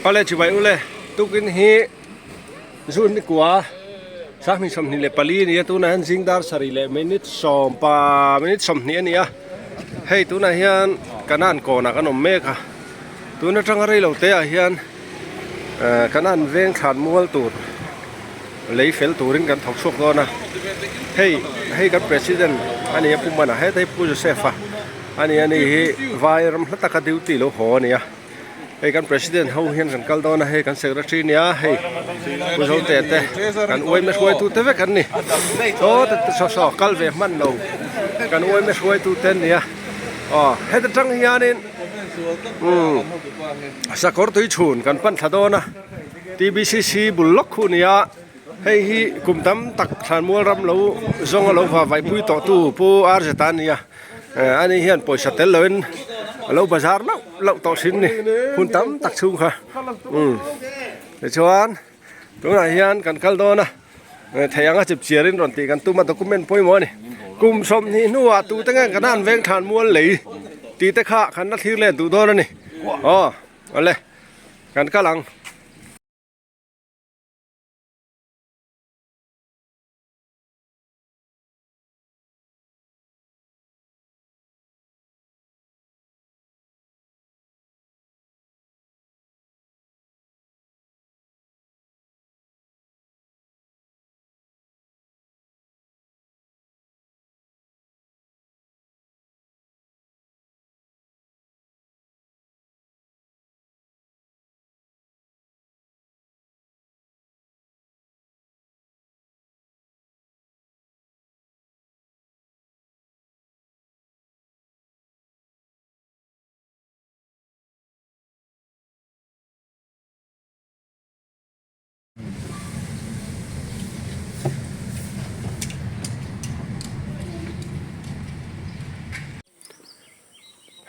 Pale chibai ule tukin hi June ni kua sanghnih 24 a ni a tunah hian zing dar sarih leh minute sawm pa minute 20 a ni a hei tunah hian kanan kawnah kan awm mek a tun atanga rei lo te ah hian eh kanan veng thlan mual tur lei fel turin kan thawk chhuak dawn a hei hei kan president a ni a Pu Mana heta hi Pu Joseph a a ni a ni hi vai ram hla taka duty lo haw a ni a hei kan president ho hian kan kal dawn a hei kan secretary a nia hei Pu Zote te kan uaime hruaitu te vek an ni saw te saw saw kal ve hman lo kan uaime hruaitu te an ni a aw heta tang hianin umm sakawr tui chhun kan pan thla dawn a T_B_C_C bul lawk khu a ni a hei hi kum tam tak thlanmual ram lo zawng a lo va vaihpui tawh tu Pu R_Z a ni a. Ani hian pawisa tel loin a lo bazar lauh lauh tawh thin ni hun tam tak chhung kha umm tichuan tunah hian kan kal dawn a thei anga chip chiarin rawn tih kan tum a document pawimawh a ni kum 20 hnuah tute nge kan han veng thlan mual lei tih te kha kan la thlir len duh dawn a ni aw awle kan kal ang.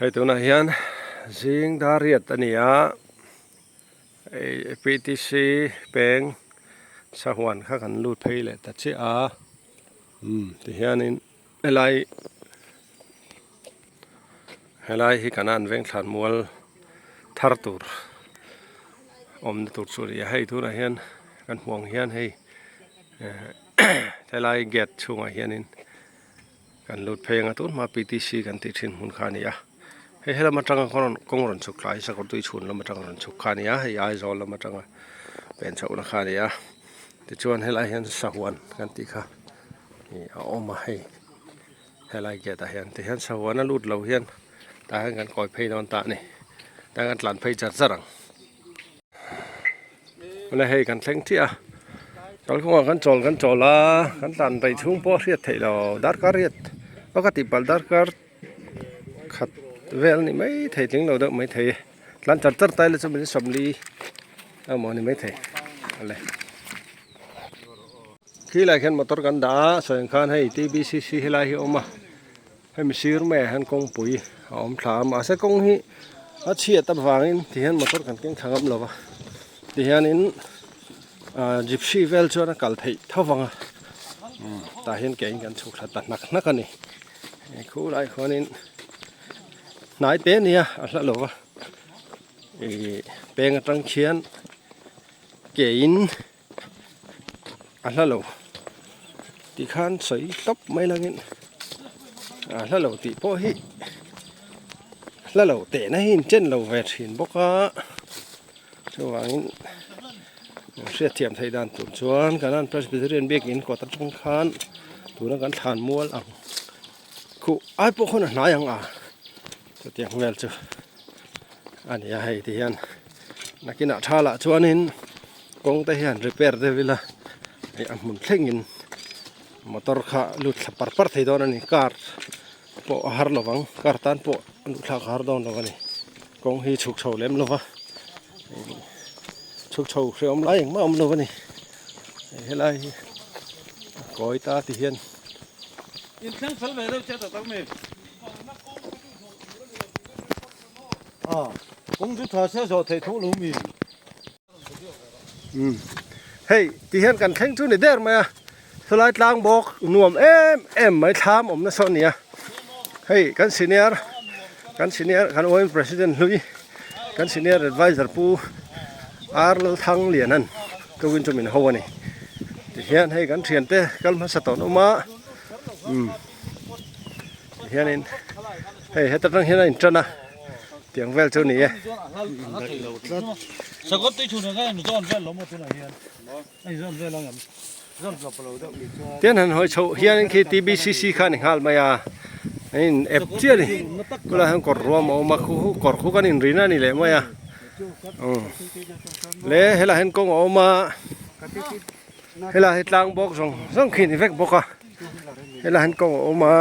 Hei tunah hian zing dar riat a ni a P_T_C peng sahuan kha kan lut phei leh ta chiah a umm tihianin helai helai hi kan an veng thlan mual thar tur awmna tur chu a ni a hei tunah hian kan hmuh ang hian hei helai gate chhungah hianin kan lut phei anga tun hma P_T_C kan tih thin hmun kha a ni a hei helam atanga kawng rawn chhuk thlai sakawr tui chhun lam atanga rawn chhuk kha a ni a hei Aizawl lam atanga pen chhohna kha a ni a tichuan helaiah hian sahuan kan tih kha ih a awm a hei helai gate ah hian tihian sahuan a lut lo hian tah hian kan kawi phei dawn ta a ni tah hian kan tlan phei char char ang. Awle hei kan thleng chiah a kalkawngah kan chawl kan chawl a kan tlan daih chhung pawh a hriat theih lo darkar riat a ka tih palh darkar khat vel a ni mai thei tling lo deuh mai thei e tlan char char ta ila chu min 40 emaw a ni mai thei awle khilaiah khian motor kan dah a sawi ang khan hei T_B_C_C helai hi a awm a. Hemi sir maiah hian kawngpui a awm thla a mahse kawng hi a chhiat avangin tihian motor kan keng thla ngam lo va tihianin ah gypsy vel chuan a kal theih tho vang a umm tah hian ke in kan chhuk thla ta hnak hnak a ni hei khulai khuanin hnai te a nia a hla lo va ih peng atang khian ke in. A hla lo tih khan sawi tawp mai langin a hla lo tih pawh hi hla lo tehna hi inchen lo ve thin bawk a chuvangin hriatthiam theih dan tur chuan kanan Presbyterian biakin kawt atang khan tuna kan thlan mual ang khuh ai pawh khawn a hnai ang a chutiang vel chu a ni a hei ti hian nakinah tha lah chuanin kawng te hian repair deuh ila hei a hmun thlengin motor kha lut thla par par thei dawn a ni car pawh a har lovang car tan pawh a luh thlak a har dawn lo a ni kawng hi chhuk chho lem lova chhuk chho hrehawm lai engmah a awm lo a ni helai hi a kawi ta ti hian. Hei ti hian kan thleng chu ni der mai a chulai tlang bawk nuam em em mai thlam awm nasa a ni a hei kan senior kan senior kan oil president hlui kan senior adviser pu. Ar Lalthanglianan tukin chu min ho a ni. Tihian hei kan thiante kal hmasa tawh an awm a umm tihianin hei heta tang hian a intan a tiang vel chu a ni e. Tian han hawi chhoh hianin khi TBCC kha a ni nghal mai a a in ep chiah a ni khulaiah hian kawr ruam a awm a khu kawr khu kan inrina a ni leh mai a umm le helaiah hian kawng a awm a helaiah hi tlang bawk zawng zawng khi a ni vek bawk a helaiah hian kawng a awm a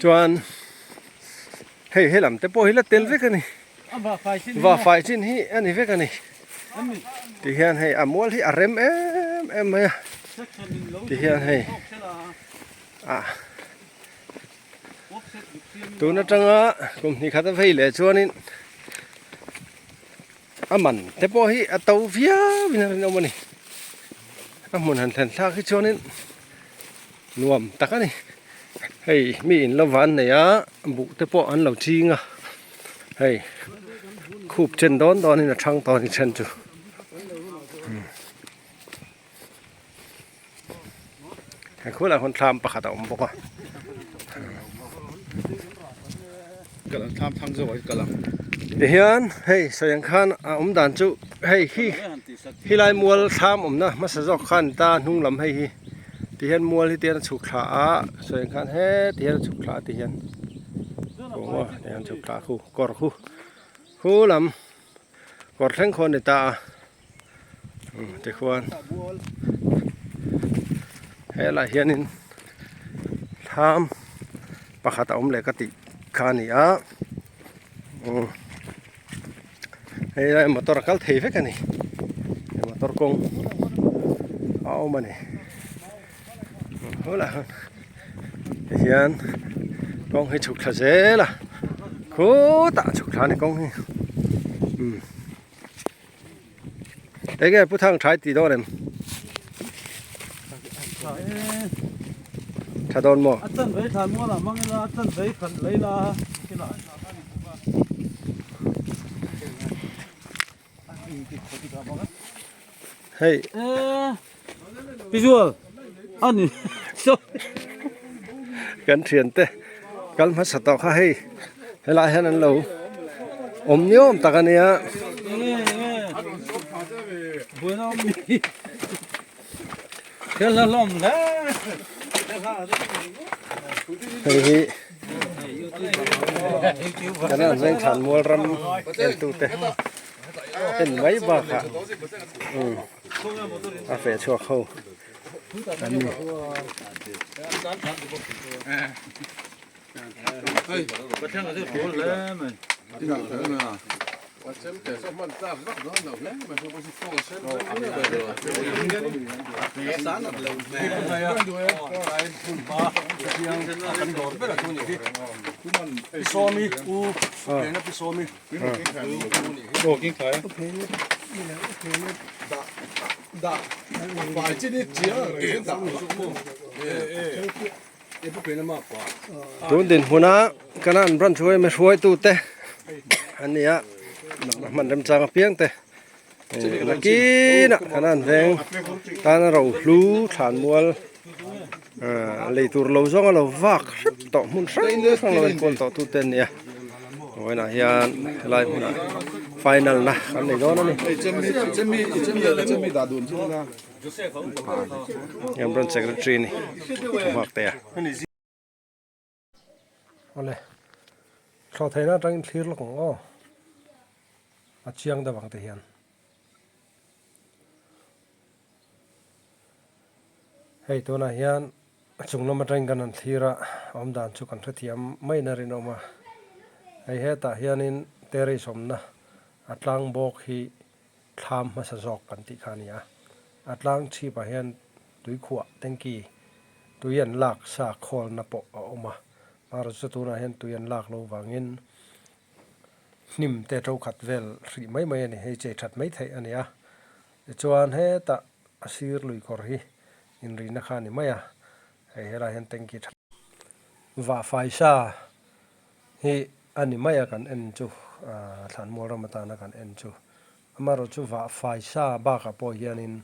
chuan hei helam te pawh hi la tel vek a ni. Va fai chin hi a ni vek a ni ti hian hei a mual hi a rem em em mai a ti hian hei ah tun atanga kum hnih khat a vei leh chuanin a man te pawh hi a to viau in a rinawm a ni a hmun han thlen thlak hi chuanin nuam tak a ni hei mi in lo van nei a buh te pawh an lo ching a hei khup chen dawn dawn in a thang tawh a ni then chu he khulah khuan thlam pakhat a awm bawk a. Tihian hei sawi ang khan a awm dan chu hei hi helai mual thlam awmna hmasa zawk khan ta hnung lam hei hi tihian mual hi tihian a chhuk thla a sawi ang khan heti hian a chhuk thla a tihian aw tihian a chhuk thla a khu kawr khu khu lam kawr thleng khaw a ni ta a tikhuan helaiah hianin thlam pakhat a awm leh ka tih kha a ni a hei lai motor a kal thei vek a ni motor kawng a awm a ni helaiah hian tihian kawng hi chhuk thla zel a khutah chhuk thla a ni kawng hi. Enge pu thang thai tih dawn em? Tha dawn maw? A chan vei thlan mual ah hmang ila, a chan vei khat lei la kila. Hei. Visual ani. Kan thian te kal hmasa tawh kha hei helai hian an lo awm niawm tak a nia. Hei hi kan an veng thlan mual ram entu te en mai bakah a feh chhuak ho an ni. Tun dinhmuna kana an branch hruai mai hruaitute an ni a hman remchang apiang te nakinah kana an veng tana rohlu thlanmual lei tur lo zawng a lo vak hrep tawh hmun hrang hrang lo enkawl tawh tute an ni a vawiinah hian helai hmunah final na kan nei dawn a ni. Heng branch secretary a ni nghak teh a. Awle thlawh theihna atangin thlir lawk ang aw a chiang deuh ang te hian. Hei tunah hian a chung lam atangin kan han thlir a awm dan chu kan hrethiam mai na rinawm a hei hetah hianin terrace awmna a tlang bawk hi thlam hmasa zawk kan tih kha a ni a a tlang chhipah hian tuikhuah tanky tui an lak sa khawlna pawh a awm a amaherawhchu chu tunah hian tui an lak loh vangin hnim te to khat vel hrih mai mai a ni hei chei that mai theih a ni a tichuan hetah a sir lui kawr hi inrihna kha a ni mai a hei helaiah hian tanky tha vah fai sa hi a ni mai a kan en chu. Ahh thlanmual ram atana kan en chu. Amaherawhchu vah fai sa bakah pawh hianin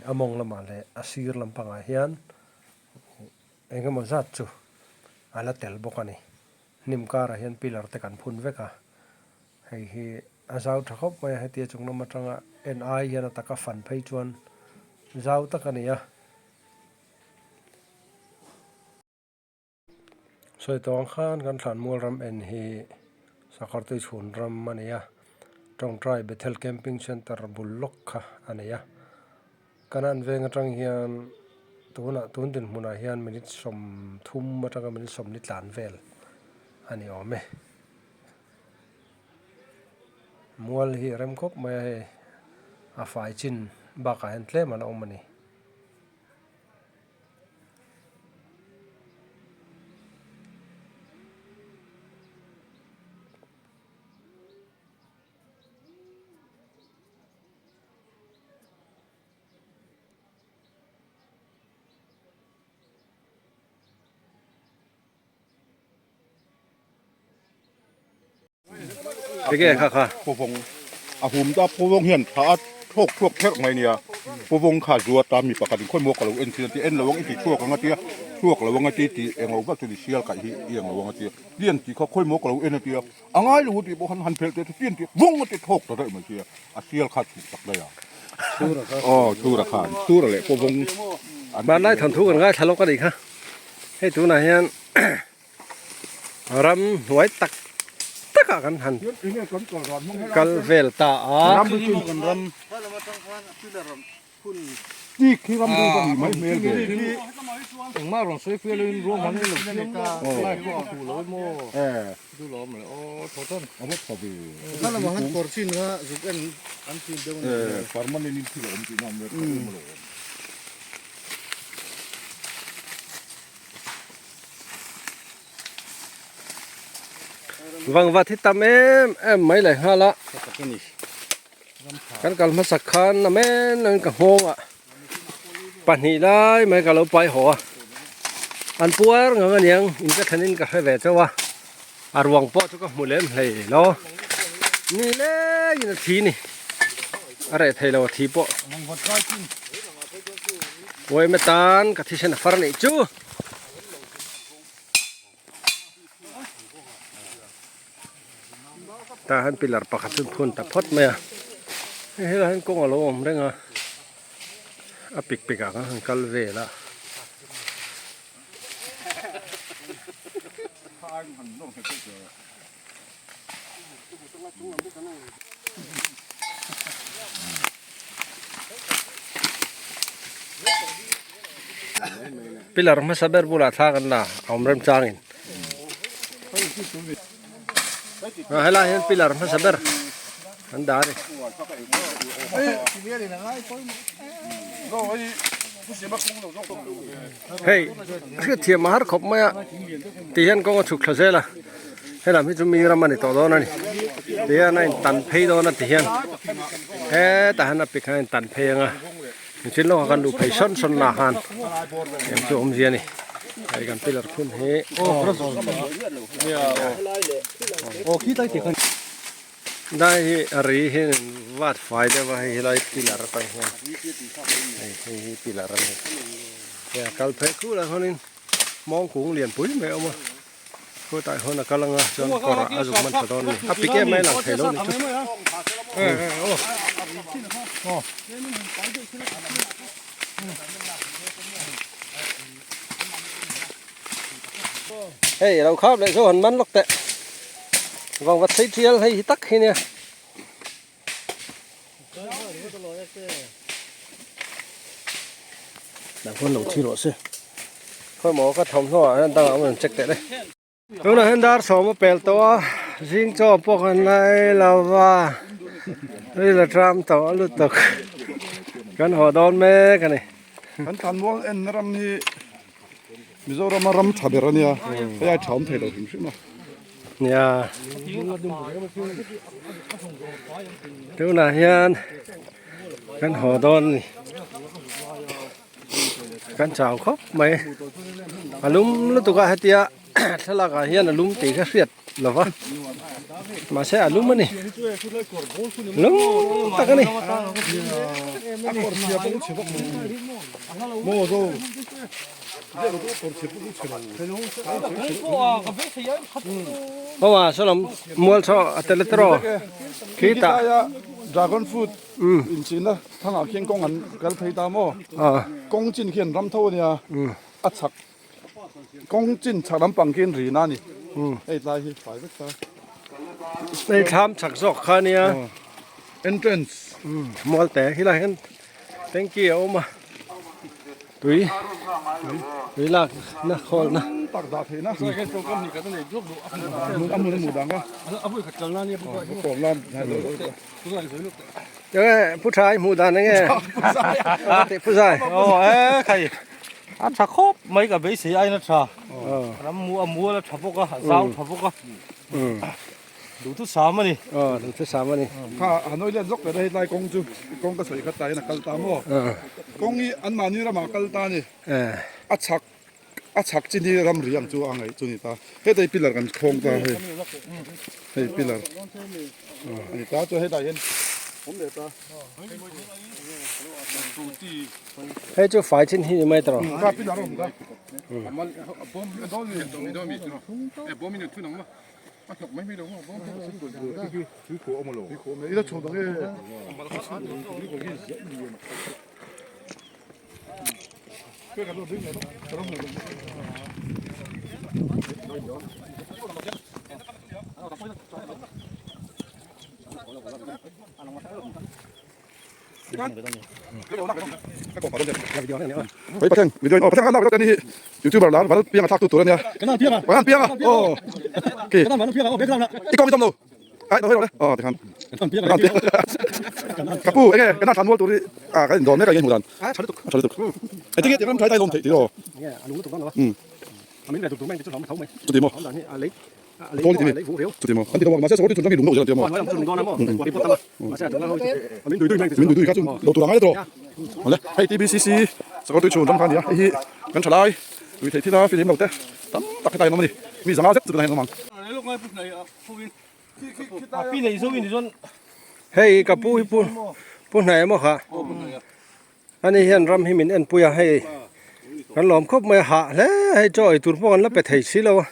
a mawng lamah leh a sir lampangah hian eng emaw zat chu a la tel bawk a ni. Hnim karah hian pillar te kan phun vek a, hei hi a zau tha khawp mai a, hetia chung lam atanga en ai hian a taka fan phei chuan zau tak a ni a. Sawi tawng khan kan thlanmual ram en hi Sakawrtui chhun ram a ni a, Tawngtai Bethel Camping Centre bul lawk kha a nei a. Kanan veng atang hian tunah tun dinhmunah hian minute 30 atanga minute 40 tlan vel a ni awm e. Mual hi a rem khawp mai a hei a fai chin bakah hian tlem a la awm a ni. Enge kha kha? Pawvawng a hum ta pawvawng hian tha a thawk chhuak kherh mai nia pawvawng kha zuat a mi pakhat in khawi maw ka lo en thin a tia en lo ang i ti chhuak ang a tia chhuak lo ang a ti tih englo vak chu ni sial kaih hi i englo ang a tia tian tih kha khawi maw ka lo en a tia A ngai lo tih pawh khan han phelh teh chu chian tih vawng a ti thawk ta daih mai sia, a sial kha chhuh tak daih a. Aw chhura khan, chhura leh pawh vawng an Hmanlai thawnthu kan ngaithla lawk a nih kha. Hei tunah hian ram hnuai tak takah kan han kal vel ta a. Tik hi ram ru ka nih mai hmel ve. Engmah rawn sawi fiah loin ruang hmang in lo siam ta lai pawh a fuh lo emaw chu lawm le aw thaw chuan a va tha ve. Kha lamah khan kawr chin kha zuk en an chin deuh a ni. Permanent in thil a awm tihna awm e tha em alawm. Vangvat hi tam em em mai leh nghal a. Kan kal hmasak khan a men ang ka nghawng ah pahnih lai mai ka lo pai haw a an puar ngang aniang in ka thlen in ka hre ve chauh a a ruang pawh chu ka hmu lem hlei lo ni lengin a thi ni a reh thei lo a thi pawh uaime tan ka thisen a far anih chu. Tah hian pillar pakhat chu phun ta phawt mai a hei helaiah hian kawng a lo awm reng a a pik pik ah khan han kal vel a. Pillar hmasa ber bulah thla kan la a awm remchangin a helai hian pillar hmasa ber an dah a ni. Hei hriatthiam a har khawp mai a ti hian kawng a chhuk thla zel a helam hi chu mi ram a ni tawh dawn a ni ti hian a intan phei dawn a ti hian hetah hian a pik hian a intan phei ang a mihring lawkah kan luh phei sawn sawn lah khan eng chu awmzia a ni hei kan pillar phun hi Dai hi a ri hi vat fai deuh a hei helai pillar atang hian hei hei hi pillar a ni hei a kal phei khul ah hianin mawng kung lian pui mai a awm a khutah hian a kal anga chuan kawr ah a zuk man tha dawn a ni a pik em mai a lang thei lo a ni chu. Hei lo khap leh chu han man lawk teh vang vat sei tial hei hi tak hi nia. Dah khuan lo thi rawh se. Khawi maw ka thawmhnaw ah hian dangah an rawn check teh le. Tunah hian dar sawm a pel tawh a zing chaw pawh kan lai lo va ril a tram tawh a lutuk kan haw dawn mek a ni. Kan tlanmual enna ram hi Mizorama ram tha ber a nia, hei ai tha awm thei lo hrim hrim a. Nia, tunah hian kan haw dawn a ni, kan chau khawp mai, a lum lutuk a hetia. Thlalak ah hian a lum tih kha hriat lo va mahse a lum a ni lum tak a ni. Aw a sawlam mual saw a tel a tiraw khitah. Dragon fruit inchihna thangah khian kawng an kal phei ta maw kawng chin khian ram tho a nia a chhak. Kawng chin chhak lampang khi an rin a ni. Hei tlai hi fai vek ta. Hei thlam chhak zawk kha nia. Entrance. Mual te khi lai hian tanky a awm a. Tui tui lak na khawl na. Tak dah theih na. A hmun a hmuh dan kha. A kawm lan. Enge pu tha i hmuh dan enge? Pu zai. Aw e khai. A tha khawp mai ka beisei aiin a tha. Ram mu a mual a tha bawk a, a zau tha bawk a. Duhthusam a ni. Aw duhthusam a ni. Kha Hanoi lian zawk leh hei tlai kawng chu kawng ka sawi khat ta hian a kal ta maw? Kawng hi anmahni ramah a kal ta a ni. A chhak a chhak chin hi ramri ang chu a ngaih chu a ni ta. Hetah hi pillar kan khawng ta hei. Hei pillar a ni ta chuan hetah hian awm leh ta. Hei chu fai chin hi ni mai tawh. Ka pillar a awm ka. Youtuber lar val piang a thlak tu tur a nia Pathian piang a aw ki i kawng i dawm lo ai dawm le aw tikhan kan piang ka pu enge kan thlan mual tur hi a kan indawm mek a enge hmuh dan a tha lutuk a tha lutuk engtin nge tiang ram thlai dai lawm theih tih aw chuti maw Chuti maw? An ti lo a, mahse sakawr chu chhun ram hi lung deuh zel an ti a maw? Min dui dui kha chu lo tur a ngai tawh. Awle, hei TBCC sakawr tui chhun ram kha a ni a, hei hi kan tha lai tui theih thil a filim lo te tam tak hetlai an awm a ni, mi zanga zet chu tunah hian an awm ang. Hei ka pu hi pu pu hnai emaw kha ani hian ram hi min enpui a hei kan lawm khawp mai a hah hle hei chaw ei tur pawh kan la pe thei si lo a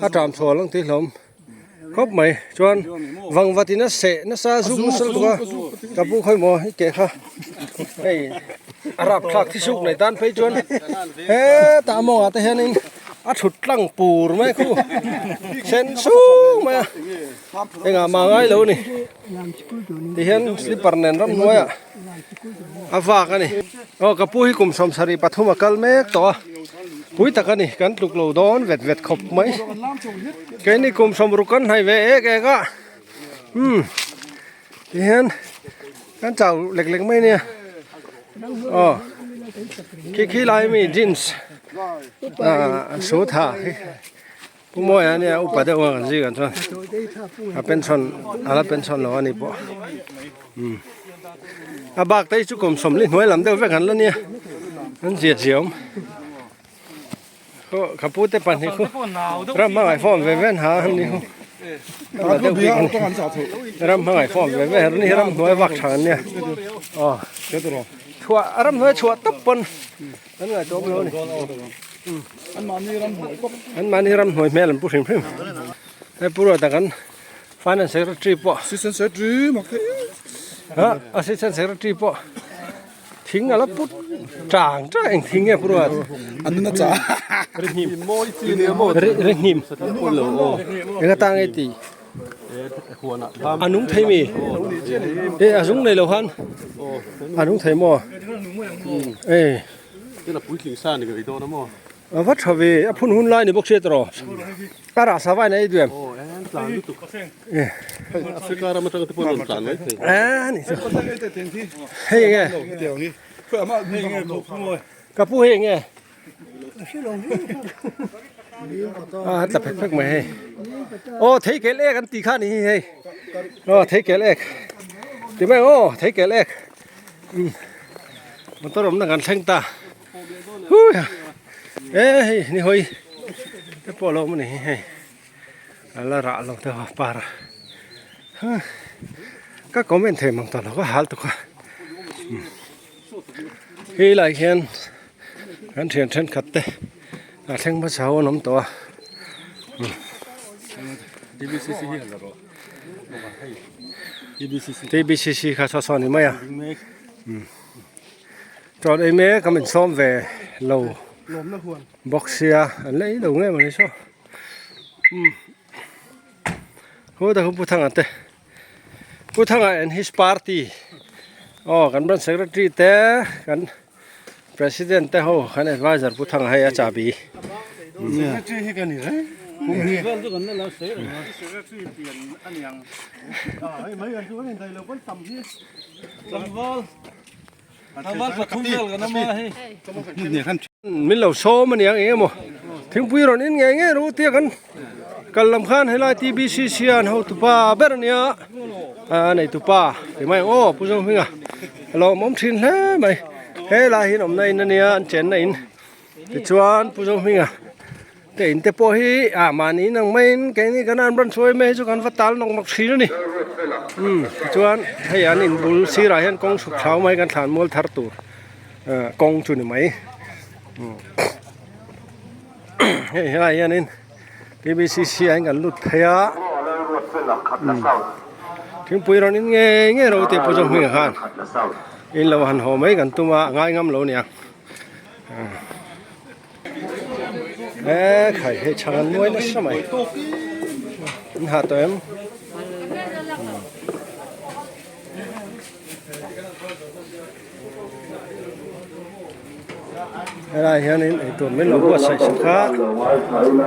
a ṭam chhuah lang tih hlawm khawp mai chuan vangvat in a seh nasa zuk nasa lutuk a ka pu khawi maw i ke kha hei a rapthlak thi suk nei tan phei chuan hetah mawngah te hianin a thut tlang pur mai khu sen sung mai a engah mah ngai lo a ni tihian slipper nen ramhnuaiah. A vak a ni. Aw ka pu hi kum 73 a kal mek tawh a, pui tak a ni, kan tluk lo dawn vet vet khawp mai. Keini kum 60 kan hnai ve ek ek a, umm tihian kan chau lek lek mai nia. Aw khi khi lai mi jeans ah suit ha hi. Pu Mawia nia upa deuh a kan zing ah chuan a pension a la pension lo a ni pawh umm a bak te hi chu kum 40 hnuai lam deuh vek an la nia an zia zia awm khaw ka pu te pahnih khu ram hmangaih form ve ve an ha an ni khu ram hmangaih form ve ve an ni ram hnuai vak tha an nia aw chhuah ram hnuai chhuah tawp pawn An ngaihtuah lo a ni. An mahni ram hnuai bawk. An mahni ram hnuai hmel an pu hrim hrim. Hei Pu Ruata kan Finance Secretary pawh. Assistant Secretary mak thei. Ha Assistant Secretary pawh thing a la put tang tang eng thing nge Pu Ruat. An nuna cha. Ri hnim. Ri hnim. Eng atang nge ti. A nung thei mi e a zung nei lo khan a nung thei maw e a va tha ve a phun hun lai ni bawk sia tawh a rah sa vai na ei duh em e a ni chu hei enge ka pu hei enge. A tla phek phek mai hei aw thei kel ek an tih kha ni hi hei aw thei kel ek ti mai aw thei kel ek motor awmna kan thleng ta hui e hei ni hawi. Te pawh a lo awm a ni hi hei a la rah lo deuh a par a ka comment thei mang tawh lo ka hal tuk a he lai hian kan thian thenkhat te a thleng hmasa ho an awm tawh a. Tbcc kha saw saw a ni mai a chuan ei mek a min sawm ve lo bawk sia an la ei lo nge mawni saw hu ta hu pu thanga te pu thanga and his party aw kan branch secretary te kan President te ho kan adviser Pu Thanga hei a chahbi. Secretary hi ka ni reng. Vel chu kan la lo sawi reng a. Secretary pian a ni ang. Hei mai kan chu kan indaih lo kan tam hi. Tlangval. Tlangval pathum vel kan awm a hei. Min lo sawm a ni ang eng emaw. Thingpui rawn in ngei ngei ru tia kan kal lam khan helai TBCC a an hotupa ber a nia. A neitupa ti mai ang aw Pu Zohminga. A lawmawm thin hle mai helai hi an awmna in ania an chenna in tichuan Pu Zohminga te in te pawh hi ah mahni in ang maiin keini kan an rawn sawi mai hi chu kan va tal nawk nawk thin a ni umm tichuan hei an in bul sirah hian kawng chhuk thlau mai kan thlan mual thar tur ah kawng chu ni mai hei helaiah hianin. TBCC ah hian kan lut phei a thingpui rawn in ngei ngei ro tih pawh chu hming ah khan in lo han haw mai kan tum a a ngai ngam lo nia e khai hei chhang an nuai nasa mai in ha tawh em. Helai hianin eitur min lo buatsaih sak a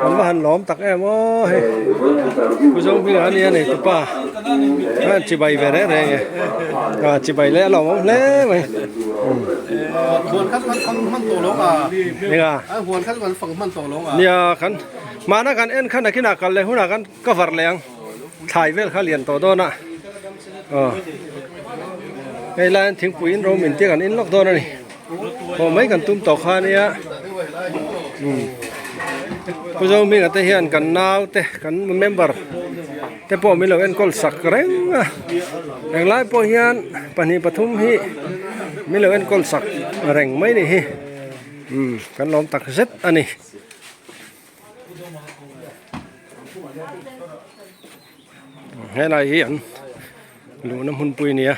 an va han lawm tak em aw hei Pu Zohminga a nia nei tupa a chibai ve reng reng e a chibai leh a lawmawm hle mai eng a nia kan mahna kan en khan nakinah kal leh hunah kan cover leh ang thlai vel kha lian tawh dawn a. Aw hei lai hian thingpui in ro min tia kan in lawk dawn a ni haw mai kan tum tawh kha ania umm Pu Zohminga te hian kan nau te kan member te pawh min lo enkawl sak reng a englai pawh hian pahnih pathum hi min lo enkawl sak reng mai ni hi umm kan lawm tak zet a ni. Helai hi an luhna hmunpui a ni a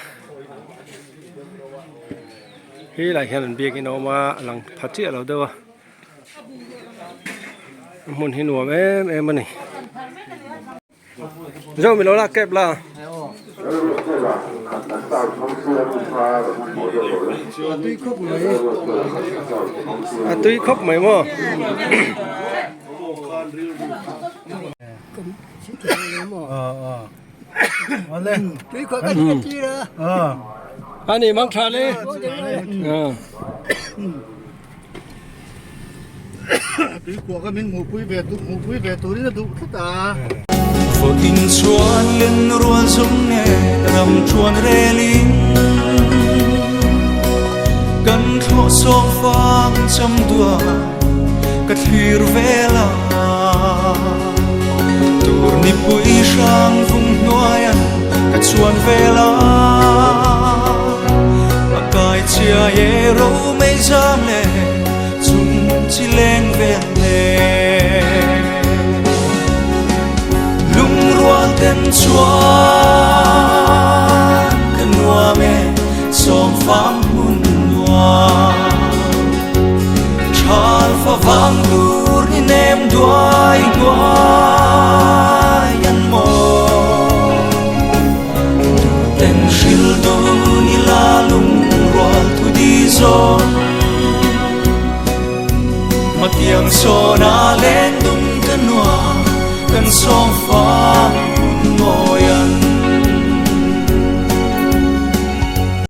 helai hian an biakin a awm a a lang pha chiah lo deuh a a hmun hi nuam em em a ni zo mi lo la kep la. A tui khawp mai maw. Ani mang tha le. Tui kua ka min hmuhpui ve duh hmuhpui ve turin a duh tlat a. Vawin chuan len rual zum nge ram chuan relin Kan thlawh sawng fang cham duah ka thlir vel a Tur nipui hrang vung hnuaian ka chuan vel a A kai chia e ro mei zam le chung chi leng vel le Lungrual ten chuan ka nuam e sawm fam hmun nuam Thal fa vang tur ni nem duai hnuai an maw Ten hril dun ila lungrual thu di zawn Matiang sawn a.